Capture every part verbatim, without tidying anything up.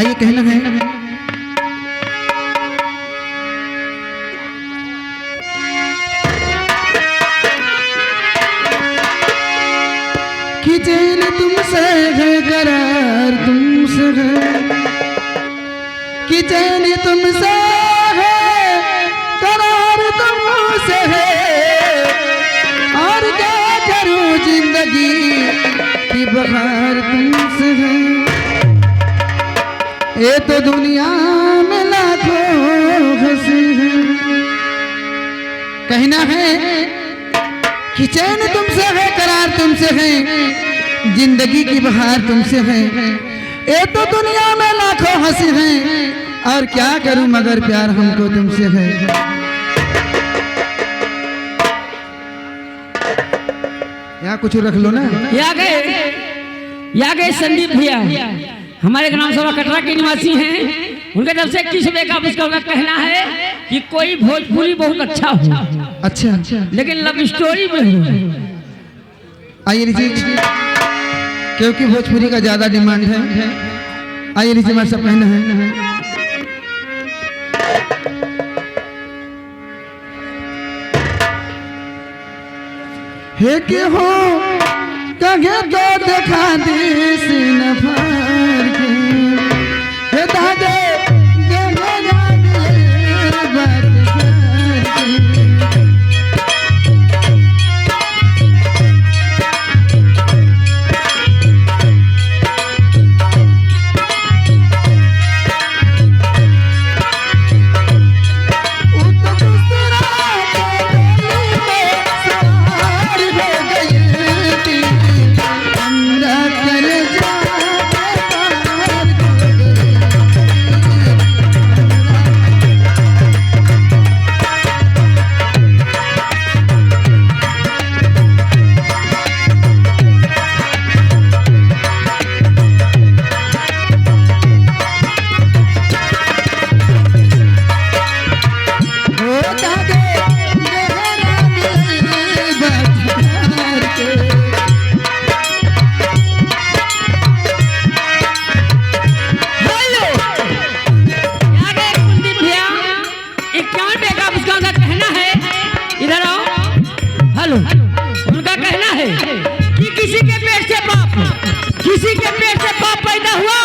आइए, कहना है कि चैन तुमसे है, करार तुमसे है, कि चैन तुमसे है, करार तुमसे है, और क्या करूं जिंदगी की बहार तुमसे है। ये तो दुनिया में लाखों हंसी हैं। कहना है कि चैन तुमसे है, करार तुमसे है, जिंदगी की बहार तुमसे है। ये तो दुनिया में लाखों हंसी हैं, और क्या करूं मगर प्यार हमको तुमसे है। यहाँ कुछ रख लो ना। या गए, या गए संदीप भैया, हमारे ग्राम सभा कटरा के निवासी हैं। उनके तरफ से इक्कीस रुपए का पुरस्कार। उनका कहना है कि कोई भोजपुरी बहुत अच्छा हो, अच्छा, लेकिन love story में हो। आइए लीजिए, क्योंकि भोजपुरी का ज्यादा demand है। आइए लीजिए, हमारे सब कहना है। हे केहू कहे तो देखा दे सीना फार के। हे दादे, देखा दे बात फार के। हेलो, क्या रे कुलदीप भैया? इक्यावन पे का उसका, उनका कहना है, इधर आओ। हेलो, उनका कहना है कि किसी के पेट से बाप, किसी के पेट से बाप पैदा हुआ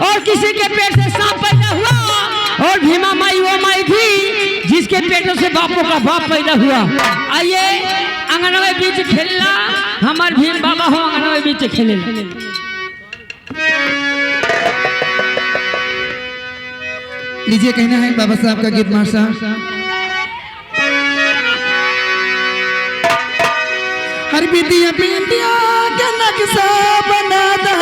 और किसी के पेट से सांप पैदा हुआ, और भीमा माई वो माई थी जिसके पेटों से बापों का बाप पैदा हुआ। आइए, अंगनवे बीच खेलना, हमार भीम बाबा हो अंगनवे बीच खेले। लीजिए, कहना है बाबा साहब का गीत मार साहब। हर बिंदिया बिंदिया के नक्शा बना दा,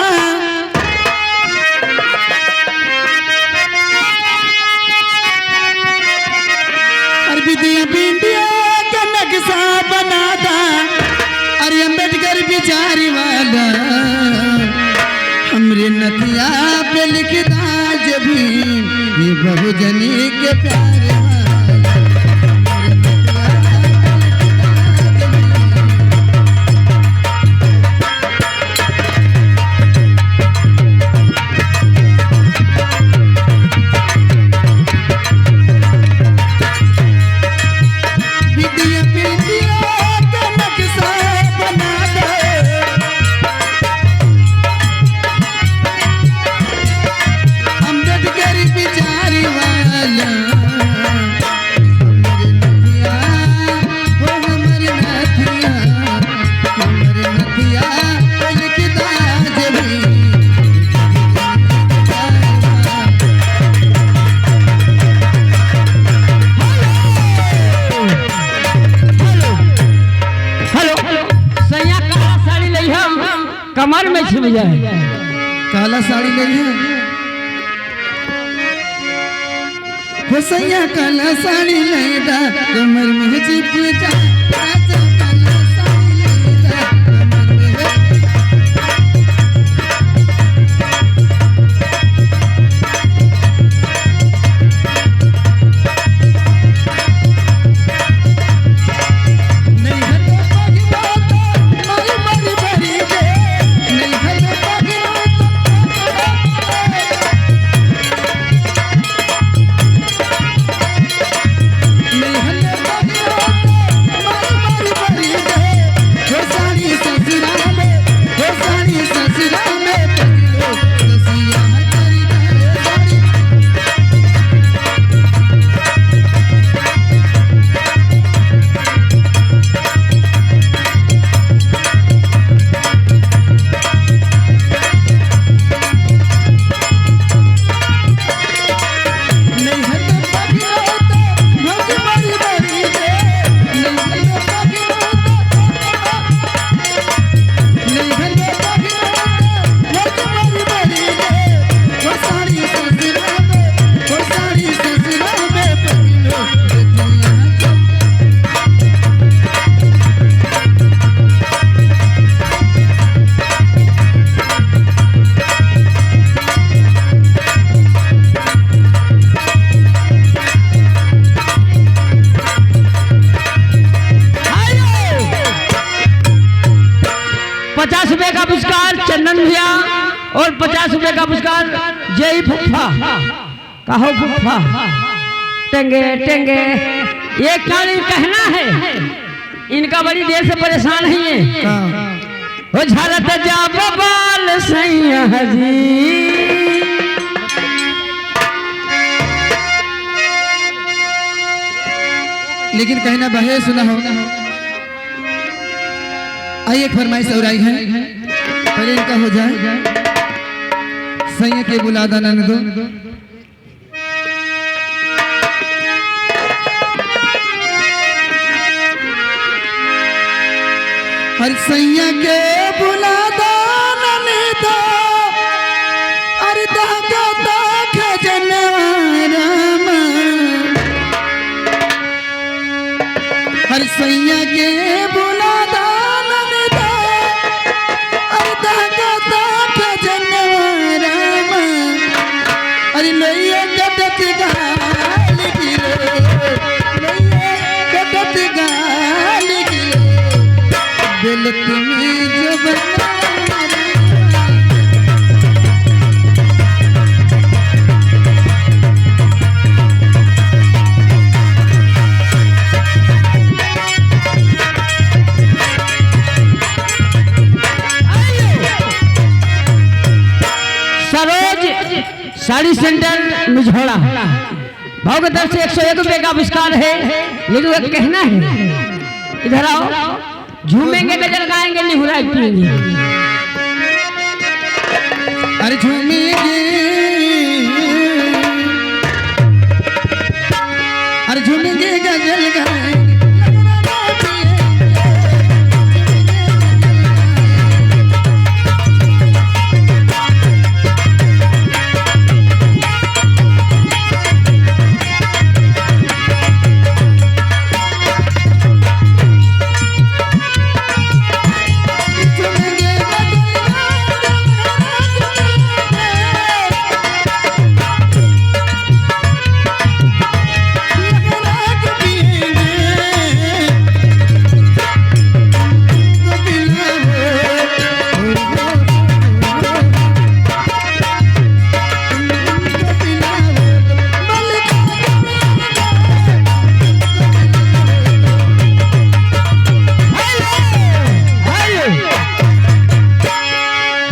हर बिंदिया बिंदिया के नक्शा बना दा। अरे अम्बेडकर विचार वाला, हमरे नथिया पे लिख दा जब भी ये बहुजनी के प्यार वाला। बिटिया बिटिया के नक्शा बना दे। अम्बेडकर विचार वाला। हमर नथिया, हो हमर नथिया, हमर नथिया, लिख दा जमीन। हेलो, हेलो, सैया काला साड़ी लइहा, कमर में छिप जाए। काला साड़ी लइहा। हो सैया काला साड़ी लइहा, कमर में छिप जाए। राजा काला साड़ी लइहा, कमर में पचास रुपए का पुरस्कार चंदन भैया और पचास रुपए का पुरस्कार जय फूफा। कहो फूफा। टेंगे, टेंगे, ये क्या नहीं कहना है? इनका बड़ी देर से परेशान ही है। हाँ। हो झरत जा बबाल सैया जी। लेकिन कहना बहे सुना हो। आई एक फरमाइश और आई है, पर इनका हो जाए। सैया के बुला दा ननदो। हर सैया के बुला दा ननदो, अरे दादा दा खजनवा रामा। हर सैया के बुला दा ननदो, अरे दादा दा खजनवा रामा। अरे नैया कटत गाल गिरे, नैया कटत गाल गिरे, बेलत में जब सरोज साड़ी सेंटर मिझोड़ा। भाव के तरफ से एक सौ एक रुपए का पुरस्कार है, लेकिन एक कहना है, इधर आओ। झूमेंगे गजल गाएंगे निहुराई पिएंगे। अरे झूमेंगे, अरे झूमेंगे गजल गाएंगे।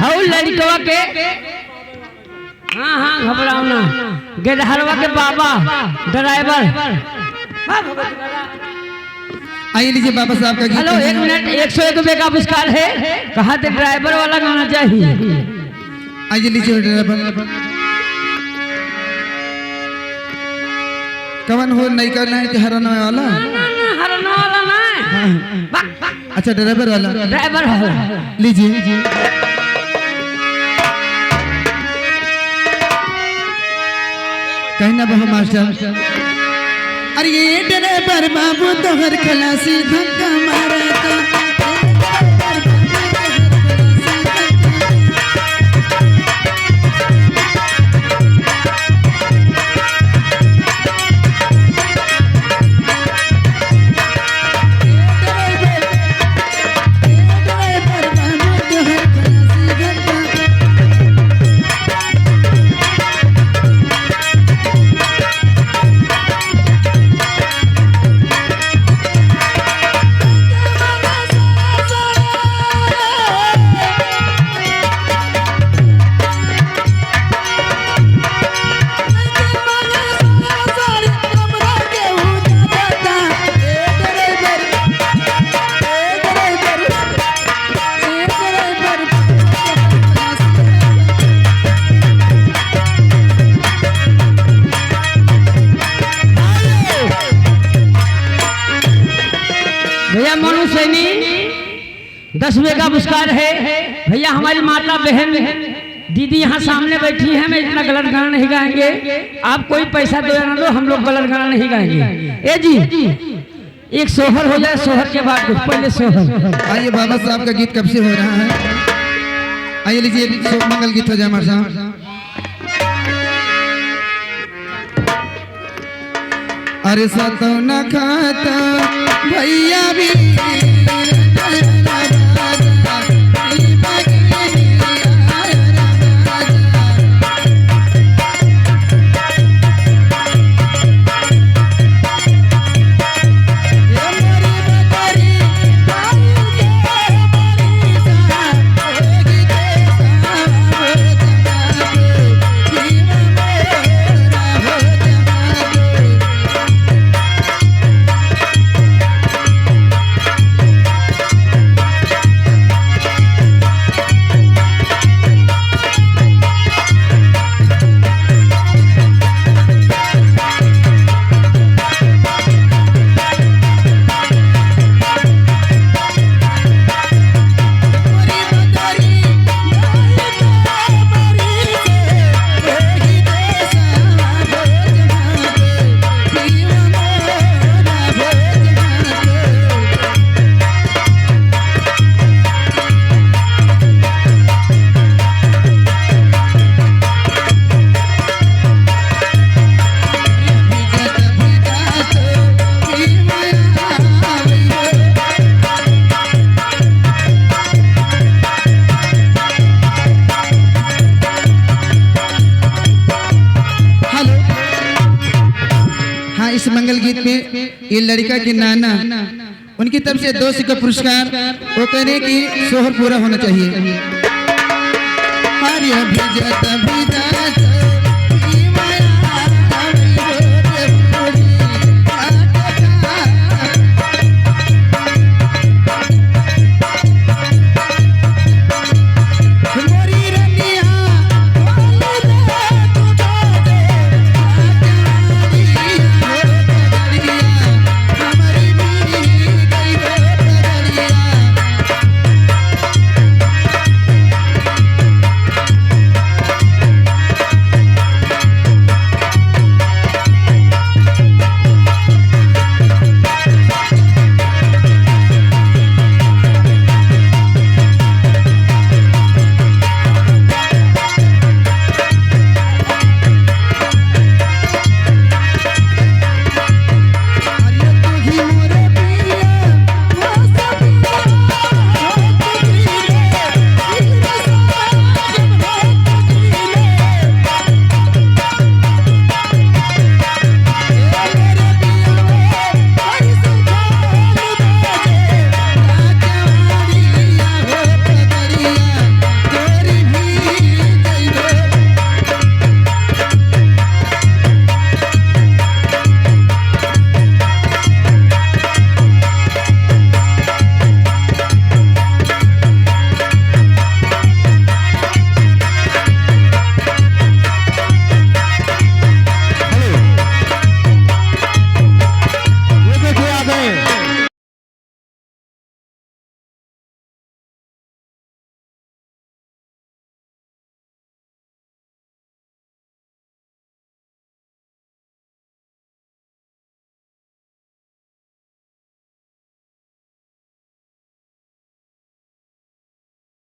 हऊ लड़कवा के, हाँ, हाँ, घबराओ ना। गेदहरवा के बाबा, ड्राइवर। आई लीजिए बाबा साहब का गीत हेलो, है। एक मिनट, एक सौ एक रुपए का पुरस्कार है। कहा थे ड्राइवर वाला गाना चाहिए। आइए लीजिए ड्राइवर। कवन हो नैका नहीं कि हरन वाला? ना, ना, ना, हरन वाला ना है। हाँ। बक, बक। अच्छा, ड्राइवर वाला। ड्राइवर वाला। लीजिए। कहना बहु मास्टर। अरे ये ड्राइवर बाबू तोहर खलासी धक्का मारता। रुपये का पुरस्कार है। भैया, हमारी माता बहन दीदी यहाँ सामने बैठी हैं, मैं इतना गलत गाना नहीं गाएंगे। आप कोई पैसा दो या ना दो, हम लोग गलत गाना नहीं गाएंगे। ए जी, एक सोहर हो जाए, सोहर के बाद कुछ, पहले सोहर। आइए, बाबा साहब का गीत कब से हो रहा है। आइए, लीजिए, सो-, मंगल गीत हो जाए हमारे साहब। अरे सतौना खाता भैया भी हेलो। हाँ, इस मंगल गीत में ये लड़का के नाना, उनकी तरफ से दो सौ का पुरस्कार, वो कह रहे हैं कि सोहर पूरा होना चाहिए। अरे भिजत भिजत